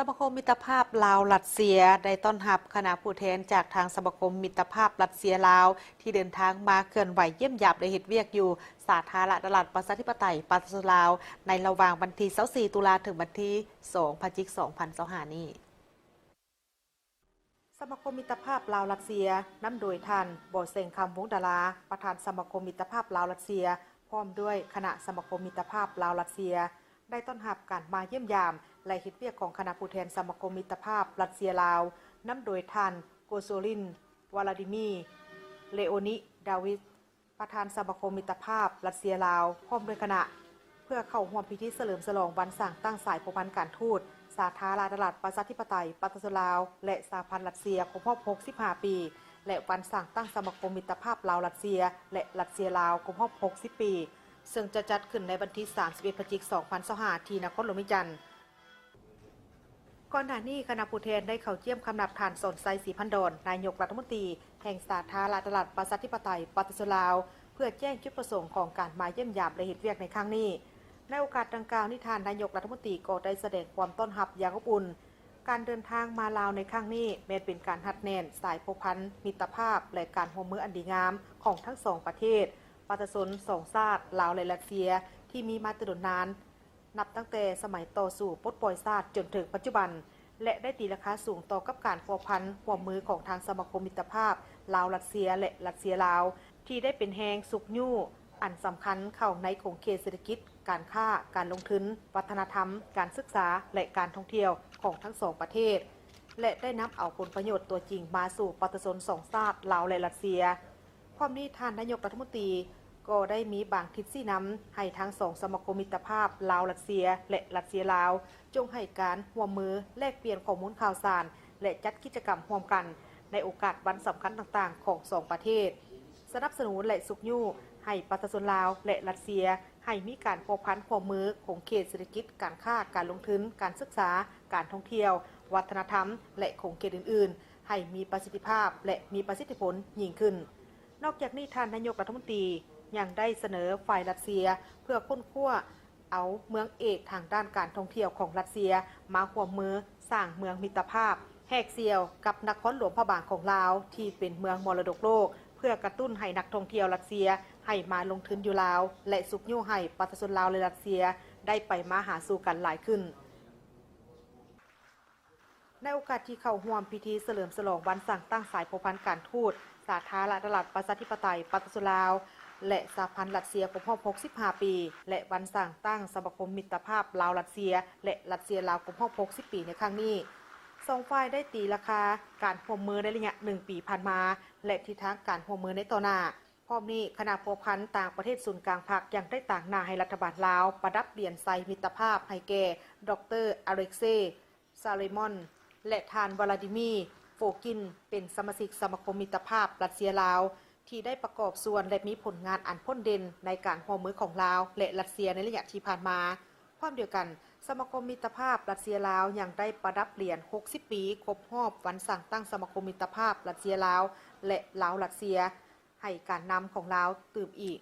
ສະມາຄົມມິດຕະພາບລາວ-ລັດເຊຍ ໄດ້ຕ້ອນຮັບຄະນະຜູ້ແທນຈາກທາງສະມາຄົມມິດຕະພາບລັດເຊຍ-ລາວ ທີ່ເດີນທາງມາເຄື່ອນໄຫວຢ້ຽມຢາມ ແລະ ເຮັດວຽກຢູ່ສາທາລະນະລັດປະຊາທິປະໄຕປະຊາຊົນລາວ ໃນລະຫວ່າງວັນທີຊາວສີ່ ຕຸລາ ເຖິງວັນທີສອງ ພະຈິກ ສອງພັນຊາວຫ້ານີ້. ສະມາຄົມມິດຕະພາບລາວ-ລັດເຊຍ ນຳໂດຍທ່ານ ບໍ່ແສງຄຳ ວົງດາລາ ປະທານສະມາຄົມມິດຕະພາບລາວ-ລັດເຊຍ ພ້ອມດ້ວຍຄະນະສະມາຄົມມິດຕະພາບລາວ-ລັດເຊຍ ໄດ້ຕ້ອນຮັບການມາຢ້ຽມຢາມ ແລະ ເຮັດວຽກຂອງຄະນະຜູ້ແທນສະມາຄົມມິດຕະພາບລັດເຊຍ-ລາວ ນຳໂດຍທ່ານ ໂກໂຊລິນ ວາລາດີມີ ເລໂອນິດາວິດ ປະທານສະມາຄົມມິດຕະພາບລັດເຊຍ-ລາວ ພ້ອມດ້ວຍຄະນະ ເພື່ອເຂົ້າຮ່ວມພິທີສະເຫຼີມສະຫຼອງວັນສ້າງຕັ້ງສາຍພົວພັນການທູດ ສາທາລະນະລັດປະຊາທິປະໄຕປະຊາຊົນລາວ ແລະ ສະຫະພັນລັດເຊຍ ຄົບຮອບຫົກສິບຫ້າປີ ແລະ ວັນສ້າງຕັ້ງສະມາຄົມມິດຕະພາບລາວ-ລັດເຊຍ ແລະ ລັດເຊຍ-ລາວ ຄົບຮອບຫົກສິບປີ ເຊິ່ງຈະຈັດຂຶ້ນໃນວັນທີສາມສິບເອັດ ພະຈິກ ສອງພັນຊາວຫ້າ ທີ່ນະຄອນຫຼວງວຽງຈັນ. ກ່ອນໜ້ານີ້ ຄະນະຜູ້ແທນໄດ້ເຂົ້າຢ້ຽມຄຳນັບທ່ານ ສອນໄຊ ສີພັນດອນ ນາຍົກລັດຖະມົນຕີແຫ່ງສາທາລະນະລັດປະຊາທິປະໄຕປະຊາຊົນລາວ ເພື່ອແຈ້ງຈຸດປະສົງຂອງການມາຢ້ຽມຢາມ ແລະ ເຮັດວຽກໃນຄັ້ງນີ້. ໃນໂອກາດດັ່ງກ່າວນີ້ ທ່ານນາຍົກລັດຖະມົນຕີກໍໄດ້ສະແດງຄວາມຕ້ອນຮັບຢ່າງອົບອຸ່ນ. ການເດີນທາງມາລາວໃນຄັ້ງນີ້ ແມ່ນເປັນການຮັດແໜ້ນສາຍພົວພັນມິດຕະພາບ ແລະ ການຮ່ວມມືອັນດີງາມຂອງທັງສອງປະເທດ, ປະຊາຊົນສອງຊາດ ລາວ ແລະ ລັດເຊຍ ທີ່ມີມາແຕ່ດົນນານ. ນັບຕັ້ງແຕ່ສະໄໝຕໍ່ສູ້ປົດປ່ອຍຊາດຈົນເຖິງປັດຈຸບັນ ແລະ ໄດ້ຕີລາຄາສູງຕໍ່ກັບການພົວພັນຮ່ວມມືຂອງທາງສະມາຄົມມິດຕະພາບລາວ-ລັດເຊຍ ແລະ ລັດເຊຍ-ລາວ ທີ່ໄດ້ເປັນແຮງຊຸກຍູ້ອັນສຳຄັນເຂົ້າໃນຂົງເຂດເສດຖະກິດ, ການຄ້າ, ການລົງທຶນ, ວັດທະນະທຳ, ການສຶກສາ ແລະ ການທ່ອງທ່ຽວຂອງທັງສອງປະເທດ ແລະ ໄດ້ນຳເອົາຜົນປະໂຫຍດຕົວຈິງມາສູ່ປະຊາຊົນສອງຊາດ ລາວ ແລະ ລັດເຊຍ. ພ້ອມນີ້ ທ່ານນາຍົກລັດຖະມົນຕີກໍໄດ້ມີບາງທິດຊີ້ນຳໃຫ້ທັງສອງສະມາຄົມມິດຕະພາບລາວ-ລັດເຊຍ ແລະ ລັດເຊຍ-ລາວ ຈົ່ງໃຫ້ການຮ່ວມມືແລກປ່ຽນຂໍ້ມູນຂ່າວສານ ແລະ ຈັດກິດຈະກຳຮ່ວມກັນໃນໂອກາດວັນສຳຄັນຕ່າງໆຂອງສອງປະເທດ, ສະໜັບສະໜູນ ແລະ ຊຸກຍູ້ໃຫ້ປະຊາຊົນລາວ ແລະ ລັດເຊຍ ໃຫ້ມີການພົວພັນຮ່ວມມືຂົງເຂດເສດຖະກິດ, ການຄ້າ, ການລົງທຶນ, ການສຶກສາ, ການທ່ອງທ່ຽວ, ວັດທະນະທຳ ແລະ ຂົງເຂດອື່ນໆ ໃຫ້ມີປະສິດທິພາບ ແລະ ມີປະສິດທິຜົນຍິ່ງຂຶ້ນ. ນອກຈາກນີ້ ທ່ານນາຍົກລັດຖະມົນຕີຍັງໄດ້ສະເໜີຝ່າຍລັດເຊຍ ເພື່ອຄົ້ນຄວ້າເອົາເມືອງເອກທາງດ້ານການທ່ອງທ່ຽວຂອງລັດເຊຍ ມາຮ່ວມມືສ້າງເມືອງມິດຕະພາບ ແຮກສ່ຽວກັບນະຄອນຫຼວງພະບາງຂອງລາວ ທີ່ເປັນເມືອງມໍລະດົກໂລກ ເພື່ອກະຕຸ້ນໃຫ້ນັກທ່ອງທ່ຽວລັດເຊຍໃຫ້ມາລົງທຶນຢູ່ລາວ ແລະ ຊຸກຍູ້ໃຫ້ປະຊາຊົນລາວ ແລະ ລັດເຊຍ ໄດ້ໄປມາຫາສູ່ກັນຫຼາຍຂຶ້ນ. ໃນໂອກາດທີ່ເຂົ້າຮ່ວມພິທີສະເຫຼີມສະຫຼອງວັນສ້າງຕັ້ງສາຍພົວພັນການທູດ ສາທາລະນະລັດປະຊາທິປະໄຕປະຊາຊົນລາວ ແລະ ສະຫະພັນລັດເຊຍ ຄົບຮອບຫົກສິບຫ້າປີ ແລະ ວັນສ້າງຕັ້ງສະມາຄົມມິດຕະພາບລາວ-ລັດເຊຍ ແລະ ລັດເຊຍ-ລາວ ຄົບຮອບຫົກສິບປີໃນຄັ້ງນີ້, ສອງຝ່າຍໄດ້ຕີລາຄາການຮ່ວມມືໃນໄລຍະໜຶ່ງປີຜ່ານມາ ແລະ ທິດທາງການຮ່ວມມືໃນຕໍ່ໜ້າ. ພ້ອມນີ້ ຄະນະພົວພັນຕ່າງປະເທດສູນກາງພັກຍັງໄດ້ຕາງໜ້າໃຫ້ລັດຖະບານລາວປະດັບຫຼຽນໄຊມິດຕະພາບໃຫ້ແກ່ ດອກເຕີ ອາເລັກເຊ ຊາເລມອນ ແລະ ທ່ານ ວາລາດີມີ ໂຟກິນ ເປັນສະມາຊິກສະມາຄົມມິດຕະພາບລັດເຊຍ-ລາວ ທີ່ໄດ້ປະກອບສ່ວນ ແລະ ມີຜົນງານອັນພົ້ນເດັ່ນໃນການຮ່ວມມືຂອງລາວ ແລະ ລັດເຊຍໃນໄລຍະທີ່ຜ່ານມາ. ພ້ອມດຽວກັນ, ສະມາຄົມມິດຕະພາບລັດເຊຍ-ລາວຍັງໄດ້ປະດັບຫຼຽນຫົກສິບປີຄົບຮອບວັນສ້າງຕັ້ງສະມາຄົມມິດຕະພາບລັດເຊຍ-ລາວ ແລະ ລາວ-ລັດເຊຍ ໃຫ້ການນຳຂອງລາວຕື່ມອີກ